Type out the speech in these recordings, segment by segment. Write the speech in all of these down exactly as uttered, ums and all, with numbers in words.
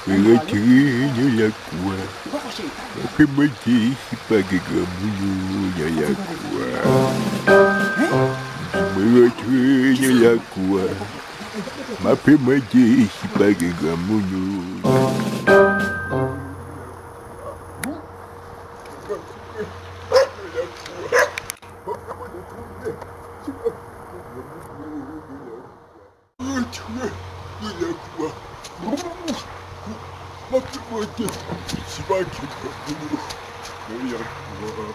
Mwen rantre nan lakou a. M ape mande si pa gen granmoun yo nan lakou a. Mwen rantre nan lakou a. M ape mande si pa gen granmoun yo. Rantre nan lakou a. M ap te mande si pa gen granmoun yo nan lakou a.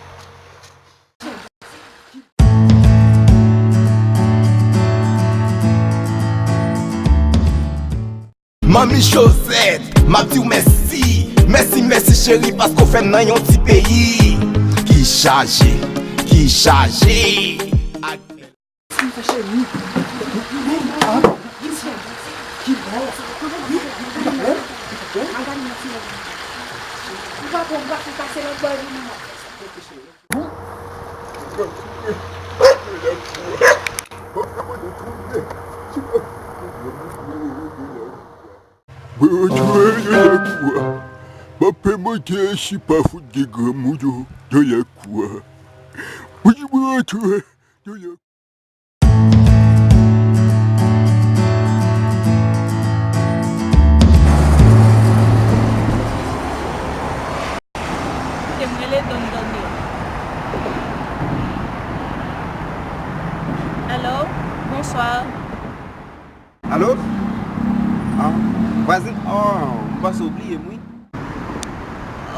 Manmi Josette, m ap di w mèsi. Mèsi, mèsi cheri, paske w fè m nan yon ti peyi ki chaje, ki chaje ak bèl. Sa m fè cheri? Ki bèl. Ou pa pran, ou pa fè pase lòt bò epi mwen. Mwen rantre nan lakou a. M ape mande si pa fout gen granmoun yo nan lakou a. Mwen di mwen rantre nan lakou a. Koute m rele Don Daniel. Alo, bonswa. Alo? Ah, vwazin, oh, m panse w bliye m, wi.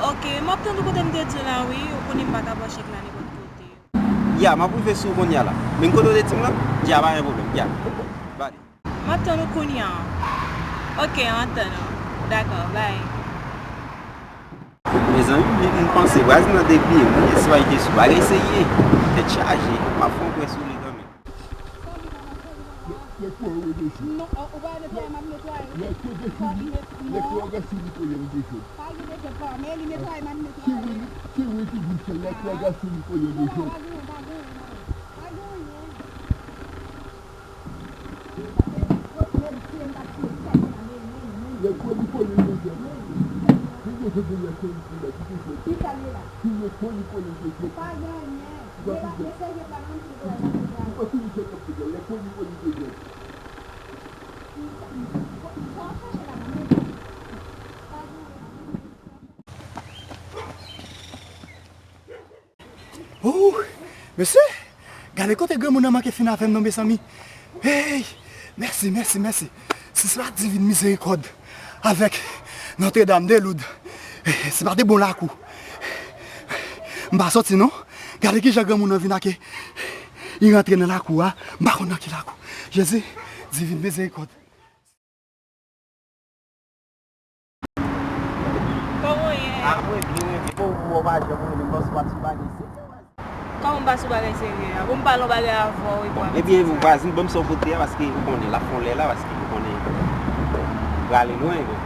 Ok, m ap tann ou kote m te di w la, wi. Ou konnen m pa ka pran chèk la nenpòt kote. Ya, m ap rive sou ou kounye a la. Men kote w te di m lan? Ya, pa gen pwoblèm, ya. Bale. M ap tann ou kounye a. Ok, an tann ou. Dakò, bay. Mezanmi, m, m panse vwazin nan te bliye m, wi, si pa li te sou bagay serye. Tèt chaje, m ap fè yon prè sou li kanmenm. Non, ou pa netwaye, m ap netwaye. Lè kò gason li, lè kò gason li konnen li te jòb. Pa gen de jòb, pa, men li netwaye, m ap netwaye. Se vre, se vre, se vre, lè kò gason li konnen li te jòb. Non, pa gen, pa gen, pa gen. Pa gen anyen. Lè kò li konnen li te jòb. Li te jòb, lè kò li konnen li te jòb. Ki sa l ye la? Lè kò li konnen li te jòb. Pa gen anyen. Mesye jèt la menm ki netwaye, m ap netwaye. Oh, mesye, gade kote granmoun nan manke fin avè m non, mezanmi. Hey, mèsi, mèsi, mèsi. Si se pa divin mizerikòd avèk Notre Dame de Lourdes, se pa te bon lakou. M pa sòti non. Gade kijan granmoun nan vin ake. Li rantre nan lakou a. M pa konn nan ki lakou. Jezi, divin mizerikòd. Kòman w ye? Ah, mwen byen, mwen byen. Bon, ou pa janm rele m, m panse w pa t sou bagay serye. Kòman m pa sou bagay serye a? Bon, m pale yon bagay avè w epi w ap di sa. Bon, ebyen, vwazin, ban m sa w pote a, paske ou konnen, l ap fè yon lè la, paske ou konnen m prale lwen, bon.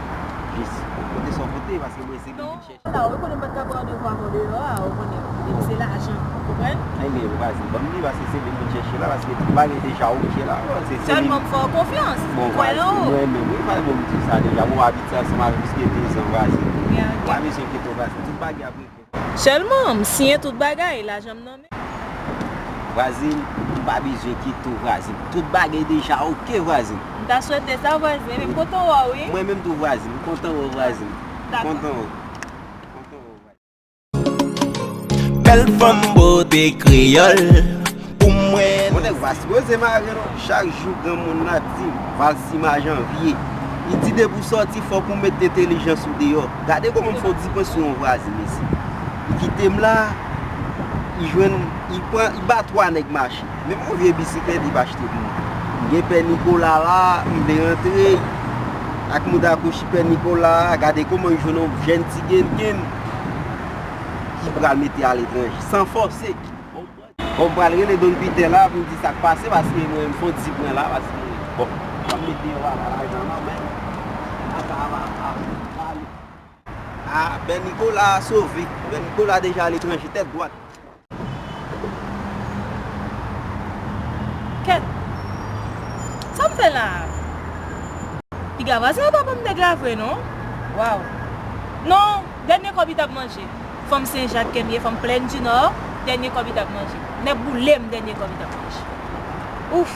Jis, pote sa w pote, paske mwen se ki vin chèche. La, ou konnen m pa t ka pran randevou avè w deyò a, ou konnen, depi se lajan, ou konprann? Ebyen, vwazin, ban m li, paske se li m vin chèche la, paske tout bagay deja oke la, se, se li. Sèlman m fè w konfyans, m kwè nan ou. Bon, vwazin, mwen menm, wi, vwazin, bon, m di w sa deja, bon, w abitye ansanm avè m pliske dezan, vwazin. Ou pa bezwen enkyete w, vwazin, tout bagay ap regle. Sèlman, m siyen tout bagay, lajan m nan men. Vwazin, ou pa bezwen enkyete w, vwazin, tout bagay deja oke, vwazin. M ta swete sa, vwazin, men m kontan wè w, wi. Mwen menm tou, vwazin, m kontan wè w, vwazin. M kontan wè w. Dakò. Bèl fanm bote kreyòl pou mwen. Bon, nèg va sipoze mare non. Chak jou granmoun nan ap di m, Valcima Janvier. Li di depi w sòti fòk ou met entèlijans ou deyò. Gade kòman m fè yon dipwen sou yon vwazin isi. Li kite m la, li jwenn, li pran, li ba twa nèg mache. Menm yon vye bisiklèt li pa achte pou mwen. M gen Pè Nikola la, m vle rantre. Ak mouda kouchi Pè Nikola, gade kòman m jwenn yon jèn ti gengen ki pral mete aletranje, san fòse. Bon, m pral rele Don Peter la pou m di sa k pase, paske mwen, m fè yon ti pwen la, paske, bon, m ap mete yon bagay lajan nan men m. Ata, ava, ava, ava. Ah, Pè Nikola sove. Pè Nikola deja aletranje, tèt dwat. Kèt! Sa m fè la a? Piga, vwazen yo pa ban m nèg la vre non. Waw. Non, dènye kòb li t ap manje. Fanm Sen Jak ke m ye, fanm Plèn di Nò, dènye kòb li t ap manje. Nèboule m, dènye kòb li t ap manje. Ouf.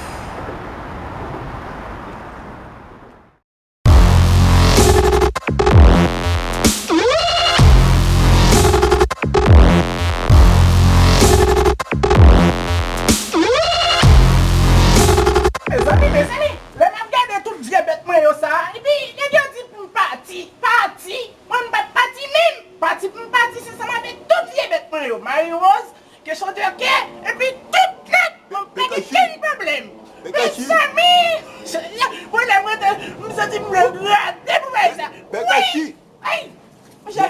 Mezanmi, mezanmi, lè m ap gade tout vye bèt mwen yo sa, epi nèg yo di pou m pati, pati, mwen m pa t pati menm, pati pou m pati se ansanm avèk tout vye bèt mwen yo, Marie Rose, Kesyon de kè, epi tout nèt, m pa gen kenn pwoblèm. Mezanmi, mwen lè m rete, m santi m vle grate pou bagay sa. Wi! Ay! Monchè!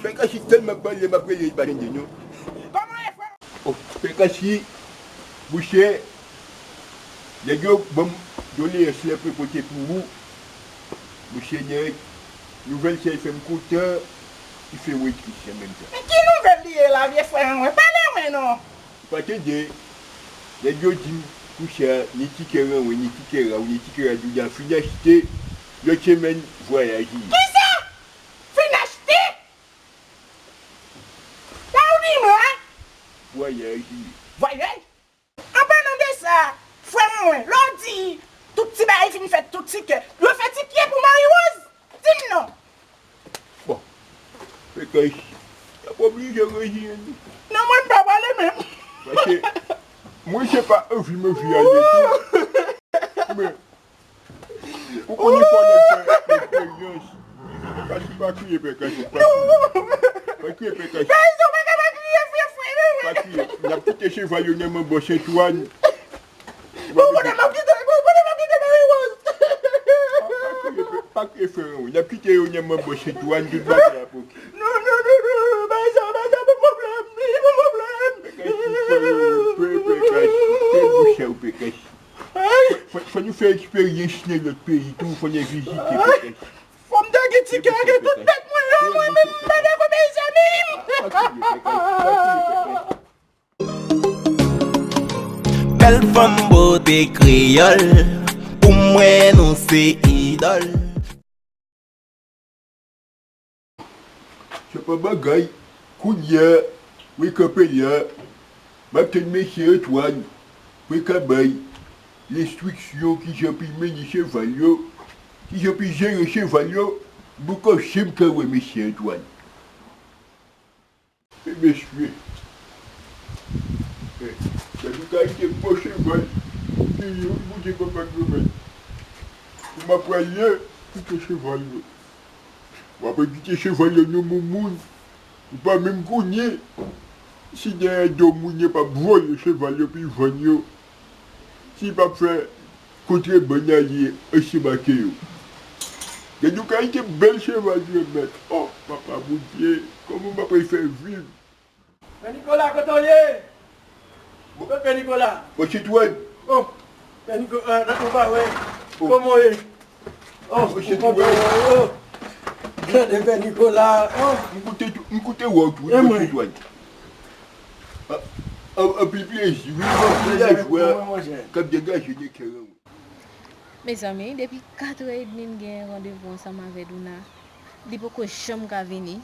Pekachi tèlman pale, m ap rele li pa tande non. Kòman e, frè? Oh, Pekachi, monchè, nèg yo ban m doleyans la pou pote pou ou. Monchè nèg, nouvèl sa fè m kontan, li fè mwen tris an menm tan. Men ki nouvèl li ye la, vye frè mwen? Pale mwen non! Ou pa tande? Nèg yo di m konsa, ni tikè Ranwen, ni tikè Raw, ni tikè Radoudal fin achte, lòt semèn, vwayaj li ye. Kisa? Fin achte? Sa ou di mwen? Vwayaj li ye. Vwayaj? An palan de sa, frè mwen, lè w di tout ti bagay fin fèt, tout tikè, yo fè tikè pou Marie Rose? Di m non. Bon, Pekachi, y ap oblije reziyen li. Non, mwen m pa prale menm. Paske mwen se pa anvi m anvi ale tou. Men, ou konnen fò nèg fè eksperyans. Pekachi, pa kriye, Pekachi, pa kriye. Pa kriye, Pekachi. Pèsonn pa ka pa kriye, frè, frè, frè. Pa kriye. N ap kite cheval yo nan men bòs Entwàn. Bon, kote m ap kite, bon, kote m ap kite Marie Rose? Pa, pa kriye, pa, pa kriye, frè, wi. N ap kite yo nan men bòs Entwàn, tout bagay ap oke. Non, non, non, non, non, pa sa, pa sa, pou pwoblèm, li pou pwoblèm. Pekachi, fò, fò, Pekachi, fè bouch a ou, Pekachi. Fò, fò, fò nou fè eksperyans nan lòt peyi tou, fò nou vizite, Pekachi. Fò m te gen tikè, gen tout bèt mwen yo, mwen menm, m pa dakò, mezanmi. Pa kriye, Pekachi, pa kriye, Pekachi. Bèl fanm bote kreyòl, pou mwen nou se idòl. Se pa bagay, kounye a, mwen kanpe la, m ap tann mesye Entwàn pou l ka bay lenstriksyon kijan pou l mennen cheval yo, kijan pou l jere cheval yo, m poko janm ka wè mesye Entwàn. E mesye, e, gade kalite bon cheval, ki yon Bondye papa granmèt. Pou m ap pale, kite cheval yo. W ap kite cheval yo nan men moun, ou pa menm konnen si dèyè do moun yo p ap vòlè cheval yo pi vann yo. Si l p ap fè kontrebann ale ansanm ak yo. Gade yon kalite bèl cheval, granmèt. Oh, papa Bondye, kòman m ap fè viv? Pè Nikola, kote w ye? Kote Pè Nikola? Mwen Sitwèn. Oh, Pè Nikola, ou pa wè? Oh. Kòman w ye? Oh, Mwen Sitwèn. Gade Pè Nikola. Oh. M koute tou, m koute wè w tou, wi, Mwen Sitwèn. Anpil plezi, wi, anpil lajwa k ap degaje nan kè an. Mezanmi, depi katrè edmi m gen randevou ansanm avè Douna, li poko janm ka vini.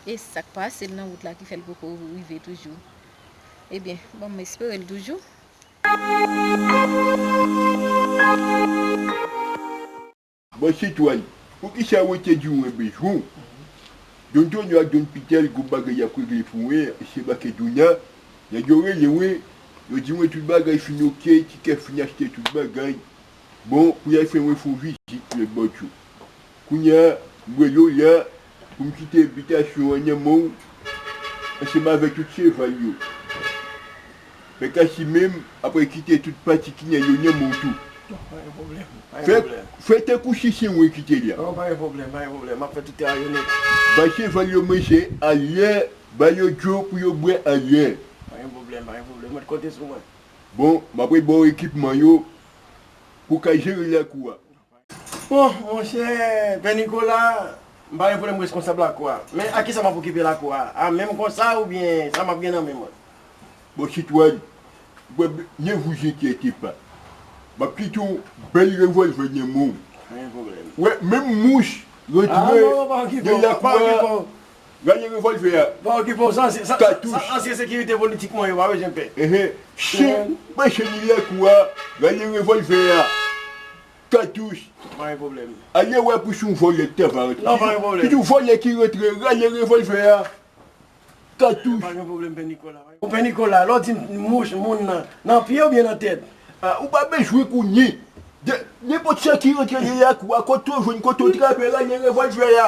E sa k pase l nan wout la ki fè l poko rive toujou. Ebyen, bon, m espere l toujou. Bon, Sitwèn, poukisa w te di w bezwen w? Don Tonyo ak Don Pitèl, gwo bagay y ap regle pou mwen, se Makedonya. Nèg yo rele mwen, yo di mwen tout bagay fin oke, tikè fin achte, tout bagay. Bon, pou y al fè mwen fè yon vizit lòt bò tou. Kounye a, m rele w la, pou m kite envitasyon an nan men w, ansanm avèk tout cheval yo. Pè Kachi menm, apre kite tout pati ki nan yo nan men w tou. Non, pa gen pwoblèm, pa gen pwoblèm. Fè tankou si se mwen ki te la. Non, pa gen pwoblèm, pa gen pwoblèm. M ap fè tout travay yo nèt. Bay cheval yo manje alè, ba yo dlo pou yo bwè alè. Pa gen pwoblèm, pa gen pwoblèm. Ou mèt konte sou mwen. Bon, m apral ba w ekipman yo pou w ka jere lakou a. Bon, monchè, Pè Nikola, m pa gen pwoblèm reskonsab lakou a. Men a kisa m ap okipe lakou a? A menm konsa oubyen sa m ap gen nan men mwen? Bon, Sitwèn, ne vous inquiétez pas. M ap kite yon bèl revòlvè nan men w. Pa gen pwoblèm. Wè, menm mouch rantre nan lakou a. Gade revòlvè a. Pa okipe w, sa, sa, sa, katouch. Sa ansyen sekirite politik mwen yo, pa bezwen pè. Enhen. Chen, mwen chen li lakou a, gade revòlvè a. Katouch. Pa gen pwoblèm. Ale wè pou se yon vòlè k ta va rantre. Non, pa gen pwoblèm. Se yon vòlè ki rantre, gade revòlvè a. Katouch. Pa gen pwoblèm, Pè Nikola. Ou Pè Nikola, lè w di m mouch, moun nan, nan pye oubyen nan tèt? Ah, ou pa bezwen konnen. De, nenpòt sa ki rantre nan lakou a, kote w jwenn, kote w trape, gade revòlvè a.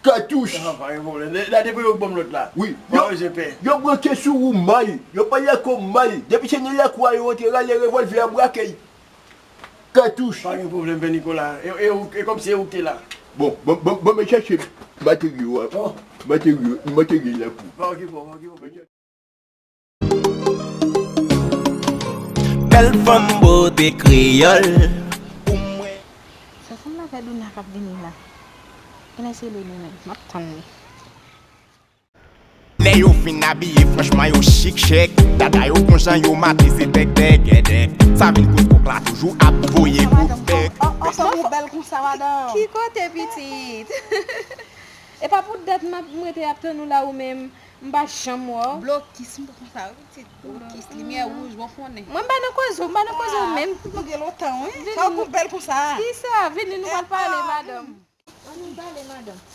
Katouch. Ah, pa gen pwoblèm. La, depi yo k ban m lòt la. Wi. Pa bezwen pè. Yo, yo branke sou ou mal. Yo pale ak ou mal. Depi se nan lakou a yo rantre, gade revòlvè a, brake l. Katouch. Pa gen pwoblèm, Pè Nikola. E, e, e kòmsi e ou k te la. Bon, bon, bon, bon, mwen chèche materyo a. Bon. Materyo, materyo la pou. Pa okipe w, pa okipe w. Bèl fanm bote kreyòl pou mwen. Sa fanm nan fè Douna k ap vini la. Kilè se Leni menm? M ap tann li. Lè yo fin abiye, franchman, yo chik chèk. Dada yo konjan yo mate, se bèk, bèk, gèdèk. Sa vin koz kòk la toujou ap voye kout bèk. Ansanm ou bèl konsa, madanm. Ki kote, pitit? E pa pou dat m ap, m rete ap tann ou la ou menm. M pa janm wè w. Blokis, m konsa, wi, pitit. Blokis, limyè wouj, bon, konnen. Mwen, m pa nan koze w, m pa nan koze w menm. Nou gen lontan, wi. Sa w pou bèl konsa. Kisa? Vini, nou pral pale, madanm. Ann nou pale, madanm.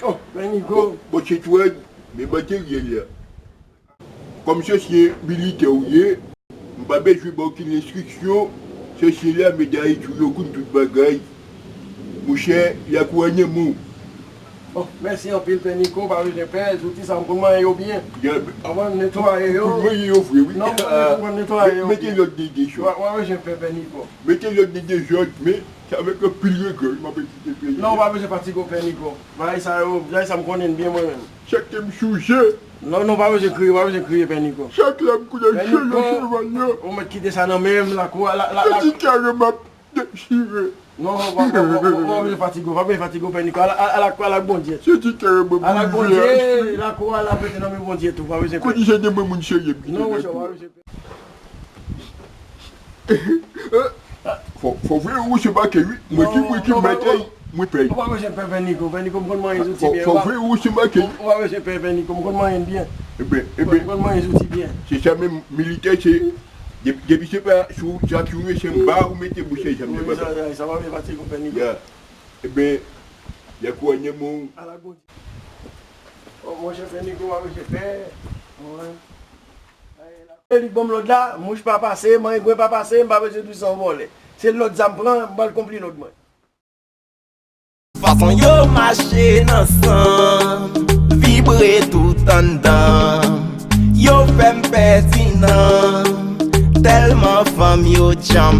Oh, Pè Niko. Bon, bon, se twè, men materyèl la. Kòm se se militè ou ye, m pa bezwen ba w okenn enstriksyon, se se lame dayiti yo konn tout bagay. Monchè, lakou a nan men w. Bon, mèsi anpil, Pè Niko, pa bezwen pè, zouti sa m konn manyen yo byen. Anvan m netwaye yo. Konn manyen yo vre, wi. Non, m konn, m konn netwaye yo byen. Mete lòd nan dezòd. W a, w a bezwen pè, Pè Niko. Mete lòd nan dezòd, men se avèk anpil regrè m ap kite peyi a. Non, w pa bezwen fatige w, Pè Niko. Bagay sa yo, bagay sa m konnen l byen mwen menm. Chak ke m sonje. Non, non, w pa bezwen kriye, w pa bezwen kriye, Pè Niko. Chak lè m koule je yo cheval yo. Ou mèt kite sa nan men m, lakou a, la, la, la. Se ti kare m ap dechire. Non, w pa, w pa, w pa, w pa bezwen fatige w, w pa bezwen fatige w, Pè Niko. Al, al, al ak, al ak Bondye. Se ti kè mwen. Al ak Bondye, lakou a l ap rete nan men Bondye tou, w pa bezwen pè. Kondisyon de mwen moun serye. Non, monchè, w pa bezwen pè. Fò, fò vre ou se make, wi. Mwen ki, mwen ki mèt, mwen pèy. Ou pa bezwen pè, Pè Niko, Pè Niko, m konn manyen zouti byen. Fò vre ou se make. Ou pa bezwen pè, Pè Niko, m konn manyen byen. Eben, eben. M konn manyen zouti byen. Se sa menm, militè, se Depi, depi se pa sou zak yo, se anba ou mete bouch, se janm de bagay. Sa, sa, sa pa vle fatige w, Pè Niko. Ya. Eben, ya kou ane mon. Ala Bondye. O, monchè, Pè Niko pa bezwen pè. Wi. E li k ban m lòd la, mouch pa pase, mangwen pa pase, m pa bezwen di w se yon vòlè. Se lòd sa m pran, m pral konpli lòd mwen. Fason yo mache nan san m, vibre tout anndan m. Yo fè m pèdi nanm, tèlman fanm yo djanm.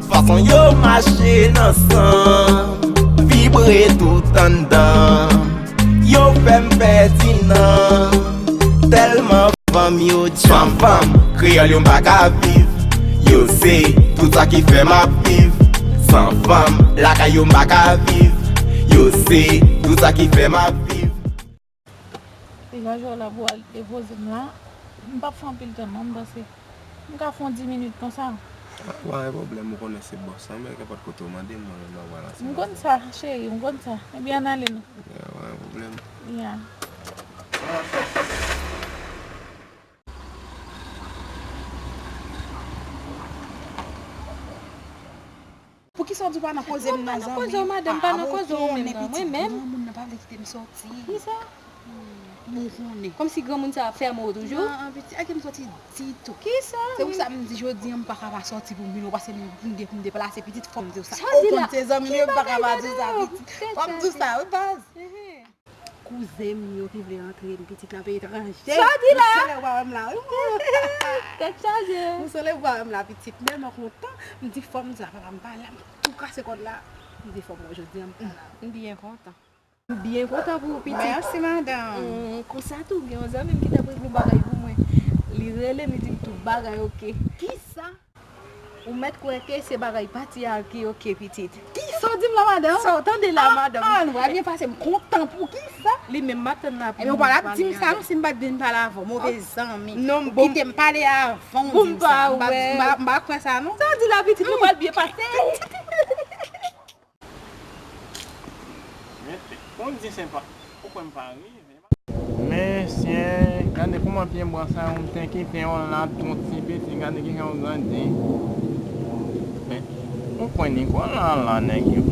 Fason yo mache nan san m, vibre tout anndan m. Yo fè m pèdi nanm, tèlman fanm yo djanm. Fanm, fanm, kreyòl yo m pa ka viv. Yo se tout sa ki fè m ap viv. San fanm, lakay yo m pa ka viv. Yo se tout sa ki fè m ap viv. Degaje w la pou al depoze m la. M p ap fè anpil tan non, m panse m ka fè yon dis minit konsa. Ah, pa gen pwoblèm, ou konnen se bòs lan, men kenpòt kote w mande m, mwen menm m ap pral ansanm avè w. M konn sa, cheri, m konn sa. Ebyen, ann ale non. Ya, pa gen pwoblèm. Ya. Poukisa w di w pa nan koze m nan, zanmi? Mwen pa nan koze w, madanm, m pa nan koze w menm non, mwen menm. Granmoun nan pa vle kite m sòti. Kisa? Bon, ou konnen. Kòmsi granmoun sa ap fèmen w toujou? Non, an piti, a ki m sòti ditou. Kisa? Se pou sa m di jodi a m pa ka pa sòti pou m vin wè w, paske m gen pou m deplase pitit, fò m di w sa. Ou konn se zanmi m yo, m pa ka pa di w sa, pitit. Fò m di w sa, wi, baz. Kouzen m yo ki vle antre m pitit nan peyi etranje. Sa w di la? Ou sele bwa m la, wi. Tèt chaje. Ou sele bwa m la, pitit. M tèlman kontan. M di fò m di a papa m pa la, m tou kase kòd la. M di fò m wè jodi a m pa la. M byen kontan. M byen kontan pou ou, pitit. Mèsi, madanm. Konsa tou, gen yon zanmi m ki t ap regle yon bagay pou mwen. Li rele m, li di m tout bagay oke. Kisa? Ou mèt kwè ke se bagay pati a ki oke, pitit. Kisa? Sa w di m la, madanm? Sa w tande la, madanm? Ah, nou va byen pase, m kontan. Poukisa? Li menm m ap tann l ap. Ebyen, ou pa t ap di m sa, non, si m pa t vin pale avè w, move zanmi. Non, ou kite m pale avan w di m sa. M pa, m pa, m pa kwè sa, non. Sa w di la, pitit, nou pral byen pase. Mwen di senpa, ou kwè m pa rive? Mesye, gade kòman pye bwa sa yo, m te kite yo la tou ti piti, gade kijan yo grandi. Men, ou kwè Nicolas la, nèg yo.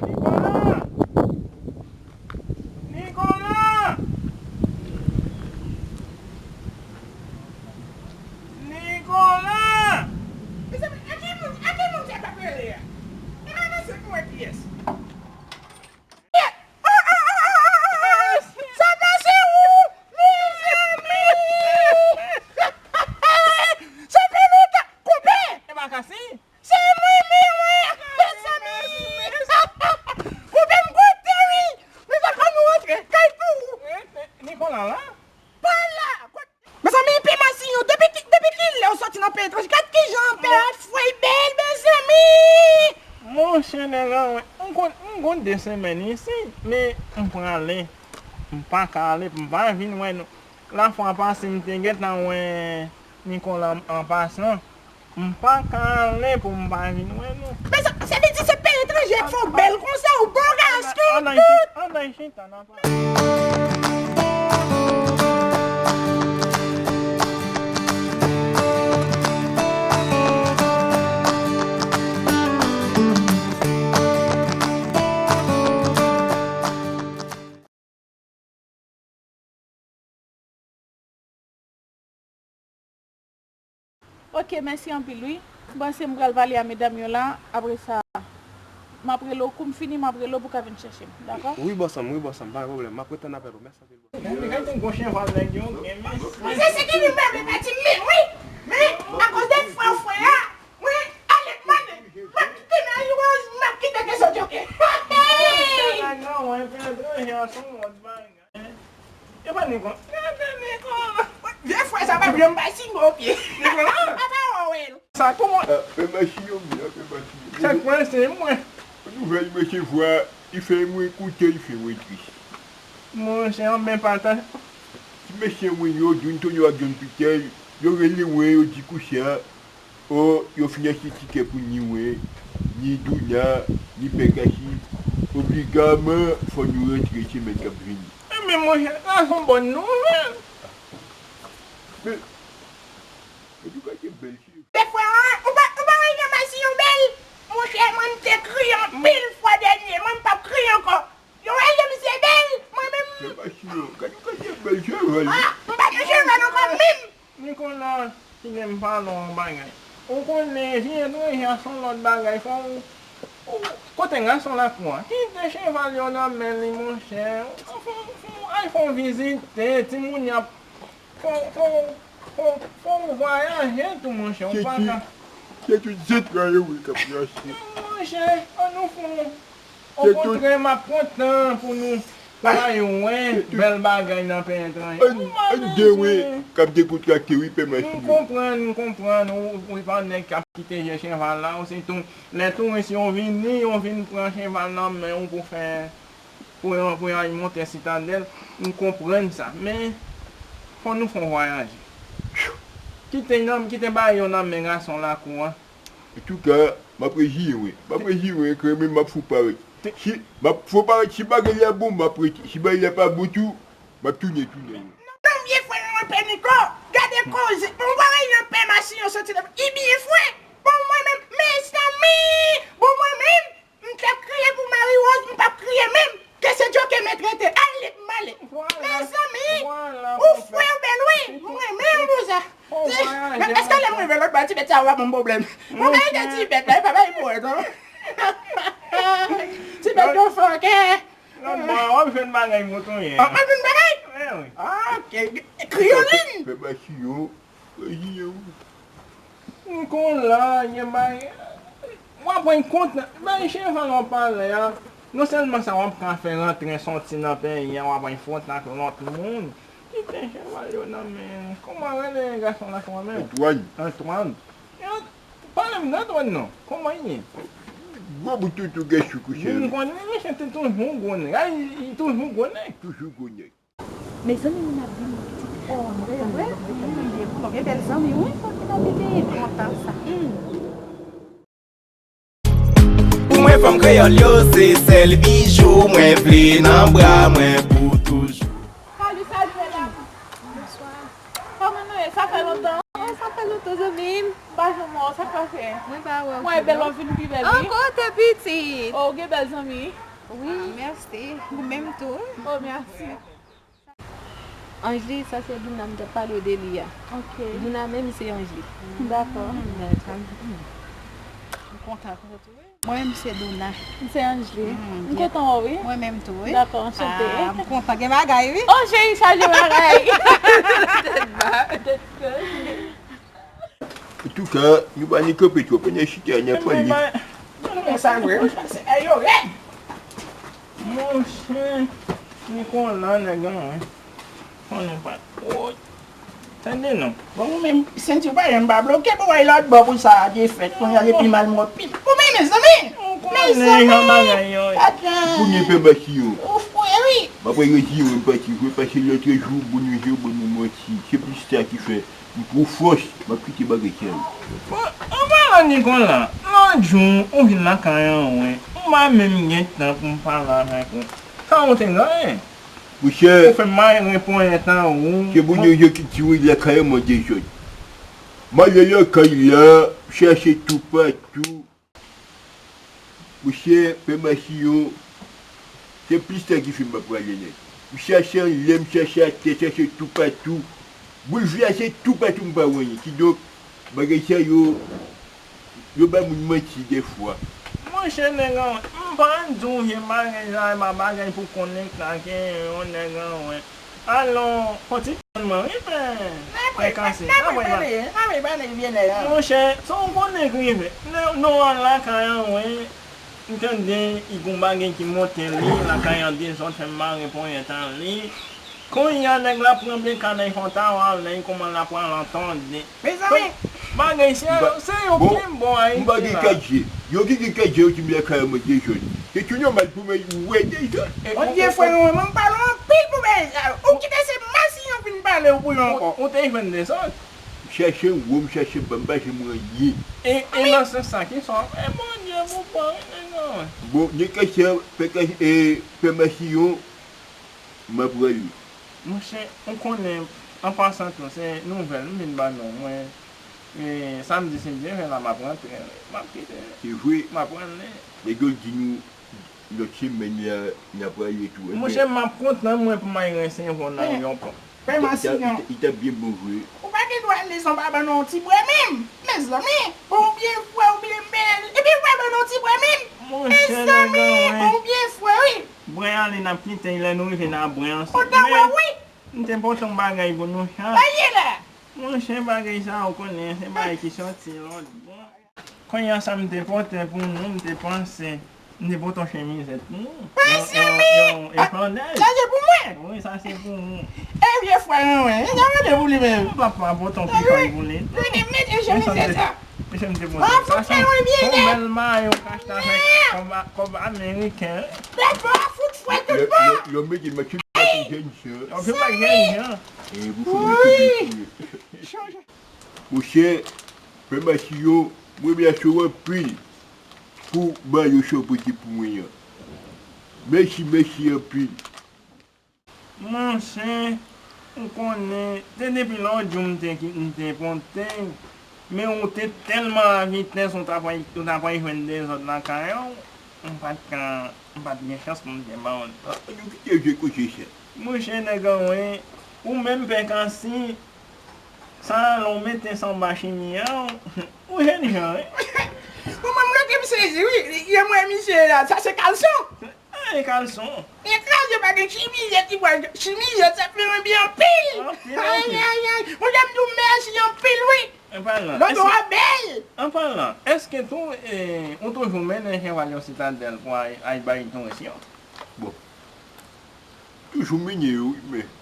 Nicolas! Nicolas! Nicolas! Mezanmi, a ki moun, a ki moun sa t ap rele a? Epa nan se pou wè kiyès. Sa pase ou? Mezanmi! Sa fè lontan. Koupe! E pa ka si. Se mwen menm wi! Mezanmi! Koupe m kote wi! Mezanmi, ann nou rantre kay pou ou! Nicolas la? Pa la! Mezanmi, pè Masinyo, depi ki, depi kilè w soti nan peyi etranje? Gad kijan pè a fre, bèl, mezanmi! Monchè, nèg an, m konn, m konn de semèn isi, men m prale. M pa ka ale, m pa vin wè nou. Lafwa pase, m te gentan wè Nicolas an pasan. M pa ka ale pou m pa vin wè nou. Men sa, sa vle di se peyi etranje k fè w bèl konsa, ou bo gason tout. Ann al chita nan pale. Ok, mèsi anpil wi. M panse m pral pale a medam yo la, apre sa, m ap rele w, kou m fini, m ap rele w pou w ka vin chèche m, dakò? Wi, bòs mwen, wi, bòs mwen, pa gen pwoblèm. M ap ret tann apèl ou. Mèsi anpil, bòs mwen. Gade, gade gwo cheval nèg yo gen, men. Mwen se ki li menm, li pa di m, men wi. Men, akoz de frè, frè a, wi, ale mande. M ap kite Marie Rose, m ap kite Keso Djoke. Hey! Nèg la, mwen, epi etranje a, se yon lòt bagay. Epa Nicolas. Gade Nicolas. Vye frè sa pa janm bay sigo pye. Nicolas. Apa wè w? Sa kòman? Ah, pè Masinyo, byen, pè Masinyo. Sa k pase, mwen? Nouvèl m resevwa, li fè mwen kontan, li fè mwen tris. Monchè, anben pata. Ti mesye mwen yo, John Tonyo ak John Peter, yo rele mwen, yo di konsa, o, yo fin achte tikè pou ni mwen, ni Douna, ni Pè Kachi. Obligaman, fò nou rantre semèn k ap vini. Enben, monchè, sa se yon bòn nouvèl. Men, antouka, se bèl cheve. Pè frè an, ou pa, ou pa wè jan Masinyo bèl? Monchè, mwen, m te kriye anpil fwa dènye, mwen, m p ap kriye ankò. Yo wè jan misye bèl, mwen menm. Se pa si non. Gade, gade bèl cheval. Ah, m pa gen cheval ankò menm. Nicolas, kite m pale w yon bagay. Ou konnen, vi etranje a se yon lòt bagay. Fò w, ou, kote gason lakou a? Kite cheval yo nan men li, monchè. Fò, fò, fò w al fè yon vizite, timoun y ap Fò, fò, fò, fò w vwayaje tou, monchè, ou pa ka. Se tout zantray yo wi k ap rache. Monchè, ann nou fè yon, okontrè, m ap kontan pou nou bay wè bèl bagay nan peyi etranje. Ann, ann gen wi k ap dekontrakte wi, pè Masinyo. M konprann, m konprann, ou, ou pa nèg k ap kite je cheval la, ou se tou, lè touris yo vini, yo vin pran cheval nan men w pou fè pou yo, pou yo al monte Sitadèl, m konprann sa. Men, fò nou fè yon vwayaje. Kite nan, kite bagay yo nan men gason lakou a. Antouka, m ap reziyen mwen. M ap reziyen mwen, kanmenm m ap fè w parèt. Si, m ap fè w parèt, si bagay la bon, m ap rete. Si bagay la pa bon tou, m ap tounen, tounen. Non, vye frè mwen, pè Niko, gade koze. Bon, bagay nan pè Masinyo soti la. I byen fre. Bon, mwen menm, mezanmi! Bon, mwen menm, m t ap kriye pou Marie Rose, m p ap kriye menm. Ke se Djo ke mèt rete. Ale, m ale. Mezanmi, ou fre, ou bèl, wi. M renmen w pou sa. Men èske lè m rive lòt bò, ti bèt sa a va ban m pwoblèm? Mwen pa rete ti bèt la, e pa bay pou wè, non. Ti bèt yo fòkè. Lòt bò a, w ap jwenn bagay mouton ye. Ah, w ap jwenn bagay? Wi, wi. Ah, ok. Kriyolin. Fè bati yo. Nikola, gen bagay, w ap rann kont, bay cheval w ap pale a, non sèlman sa w ap ka fè rantre soti nan peyi a, w ap rann fwont ak lòt moun. Kite cheval yo nan men, kòman rele gason la kòman menm? Antoine. Antoine. Yo, pa M nan dwàn non. Kòman l ye? Gwo bout toutou gen chou kouche. M konnen mesye te toujou gwo nèg. A, li, li toujou gwo nèg. Toujou gwo nèg. Mezanmi, moun ap vini pitit. Oh, mwen, mwen, mwen, mwen, mwen, gen bèl zanmi, wi, fòk ki nan vini. Kontan sa. Hmm. Pou mwen, fanm kreyòl yo, se sèl bijou mwen vle nan bra mwen pou toujou. Salut, salut, mesdames. Bonsoir. Kòman nou ye? Sa fè lontan. Oh, sa fè lontan, zanmi m. M pa janm wè w, sa k pase? Mwen pa wè w. Mwen bèl, w vin pi bèl, wi. Ankò, w te pitit. Oh, w gen bèl zanmi. Wi. Ah, mèsi. Ou menm tou. Oh, mèsi. Anjli, sa se Douna m t ap pale w de li a. Ok. Douna menm se Anjli. Dakò. Dakò. M kontan konnen tou, wi. Mwen menm se Douna. M se Anjli. M kontan wè w, wi. Mwen menm tou, wi. Dakò, anchante. Ah, m kontan gen bagay, wi. Oh, cheri, chaje bagay. Tèt ba, tèt kòz. Antouka, nou pa ni kanpe twòp, ann al chita, ann al pale. Monchè, Nikola nèg an, wi. Konnen pa twò. Tande non. Bon, ou menm, senti w pa janm pa bloke pou w al lòt bò pou sa te fèt. Kounye a, se pi mal mò, pi. Ou menm, mezanmi! Mezanmi! Kounye a, pè Basiyon. Ou fou, wi. M ap reziye w, m pati. Jwe pase lòt jou, bon nou jwe, bon nou manti. Se plis sa ki fè. M pran fòs, m ap kite bagay sa yo. Bon, anpalan Nikola, lòt jou, ou vin lakay an, wi. M pa menm gen tan pou m pale avèk ou. Sa ou te genyen? Monchè, ou fè m mare ponyèt an, wi. Se bon Dye ki tire lakay an, mande zòt. M ale lakay la, chache toupatou. Monchè, pè Masiyon, se plis sa ki fè m pa prale nèt. M chache anlè, m chache atè, chache toupatou. Boul vye a se toupatou m pa wè anyen. Kidonk, bagay sa yo, yo bay moun manti dèfwa. Monchè, nèg an, m pa di w vye bagay sa, e pa bagay pou konnen kake yon nèg an, wè. Alò, fò ti tann mwen, wi, pè, pè Kase. N ap repale, n ap repale, vye nèg an. Monchè, sa w konnen k rive. Nou, nou al lakay an, wi. M tande li gon bagay ki monte li, lakay an dezòd, fè m mare ponyèt an li. Kounye a, nèg la pran beka nan fon tawa, lè li kòman l ap pran l an tande. Mezanmi! Bagay se yo, se yo ki bon Ayiti la. M pa gen kat je. Yo ki gen kat je, yo di m lakay an mwen dezòd. Se tou nòmal pou mwen wè dezòd. Bondye, frè mwen, mwen pale anpil pou bagay sa yo. Ou kite se Masiyon vin pale w pou yo ankò. Ou te jwenn dezòd? M chache w, m chache w, m pa janm wè anyen. E, e nan sans sa, ki sa w ap fè Bondye pou pran nèg an? Bon, nèg kase, pè kase, e, pè Masiyon, m ap rale. Monchè, ou konnen, an pasan tou, se nouvèl m vin ba nou. Mwen, e, samdi, si Dye vle, la, m ap rantre. M ap kite. Se vre? M ap rale. Nèg yo di nou, lòt semèn la, n ap rale tou. Monchè, m ap kontan, mwen, pou m al resevwa w nan yon pòt. Pè Masiyon. Li t ap byen bon vre. Ou pa gen dwa al lezon pa ban nou yon ti bwè menm. Mezanmi, bon, ou byen fre, ou byen bèl. Epi ou pa ban nou yon ti bwè menm. Mezanmi, bon, ou byen fre, wi. Bwè a, li n ap kite, lè nou rive nan bwè an. Kontan wè w, wi. M te pote yon bagay pou nou chak. Sa ye la? Monchè, bagay sa, ou konnen, se bagay ki soti lòt bò. Kounye a, sa m te pote pou ou, m te panse, m te pote yon chemizèt pou ou. Mezanmi! Yon, yon, yon flanèl. Sa se pou mwen? Wi, sa se pou ou. E vye frè mwen, li te mande pou li menm. M pa, pa pote yon pifay pou li. Li te mete chemizèt sa. Mesye, m te pote sa. Sa se yon bèl mayo kasta fè kòb, kòb ameriken. Bèl bò, fout fwè tout bò. Yo, yo, yo mete m ak tout jèn jan. Yo mete m ak jèn jan. E, pou fè m touye. Monchè, pè Masiyon, mwen remèsye w anpil pou mayo sa w pote pou mwen an. Mèsi, mèsi anpil. Monchè, ou konnen, se depi lòt jou m te ki, m te pote, men ou te tèlman avitès, ou ta pral, ou ta pral jwenn dezòd lakay ou, m pa t ka, m pa t gen chans pou m te ba w l. A, nou kite jwe koze sa. Monchè, nèg an, wi, ou menm pè Kasi, sa lè w mete sa anba chimi a, ou jèn jan, wi. Bon, mwen, mwen te sezi, wi. Lè m wè misye la, sa se kalson. A, e kalson. E kraze pa gen chimizèt, li pral chimizèt, sa fè mwen byen anpil. Anpil, anpil. Ay, ay, ay. Monchè, m di w mèsi anpil, wi. Lòt ou a bèl. An palan, èske tou, e, ou toujou mennen cheval yo Sitadèl pou al, al bay touris yo? Bon. Toujou mennen yo, wi, men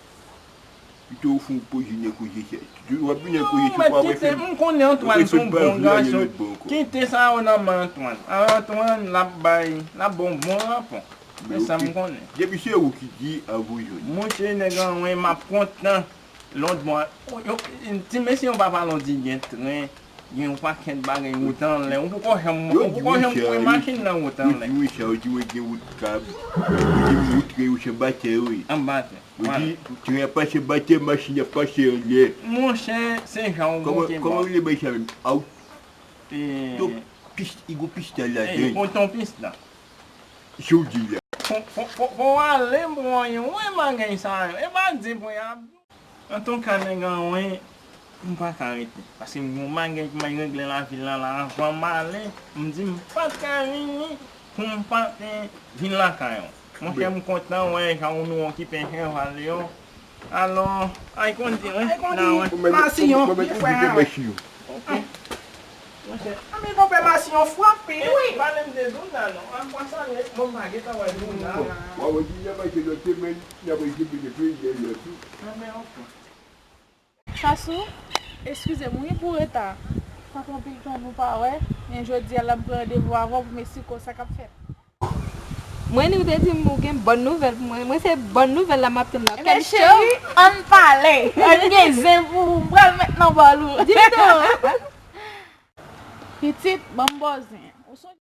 Pito ou fè yon poze nan koze sa. W ap vin nan koze sa pou apre fè m. M konnen Antoine se yon bon gason. Kite sa yo nan men Antoine. Antoine, l ap bay, l ap ba w bon rapò. Men sa m konnen. Depi se ou ki di a vou jwenn. Monchè, nèg an wen, m ap kontan. Lòt bò, ti mesye yon pa pale, on di gen tren, gen yon pakèt bagay wout anlè. Ou poko janm, ou poko janm wè machin nan wout anlè. Yo di wi sa, yo di wi gen wout kab, yo di wout tren yo se batè wi. An batè. Yo di tren ap pase batè, machin ap pase anlè. Monchè, se jan ou monte bò. Kòman rele bay sa menm? Out. Ton pist, igo pista ladan. Oton pista. Jodi a. Fò, fò, fò, fò w ale bon yon wè bagay sa yo. E pa di pou y ap. Antouka, nèg an wen, m pa ka rete. Paske m gen yon bagay pou m al regle lavil la, la, avan m ale, m di m pa t ka vini pou m pa te vin lakay ou. Monchè, m kontan wè jan ou nou okipe Chèval yo. Alò, ay kondi, wi. Ay kondi, Masiyon, byen fè a. Ok. Monchè. Anben, konpè Masiyon frape, wi. Pale m de Douna, non. An pran sa, men, bon, m pa gentan wè Douna. Bon, w a wè Douna pase lòt semèn, n ap rezibi de peyi dèyè tou. Anben, ok. Chasou, eskize m, wi, pou reta. Sa fè anpil tan nou pa wè, men jodi a la m pran randevou avè w pou m esplike w sa k ap fèt. Mwen, ou te di m ou gen bòn nouvèl pou mwen. Mwen, se bòn nouvèl la m ap tann la. Ebyen, cheri, ann pale. Ann gen zen pou ou. M pral met nan bòl ou. Di m non. Pitit, ban m ba w zen. Ou sonje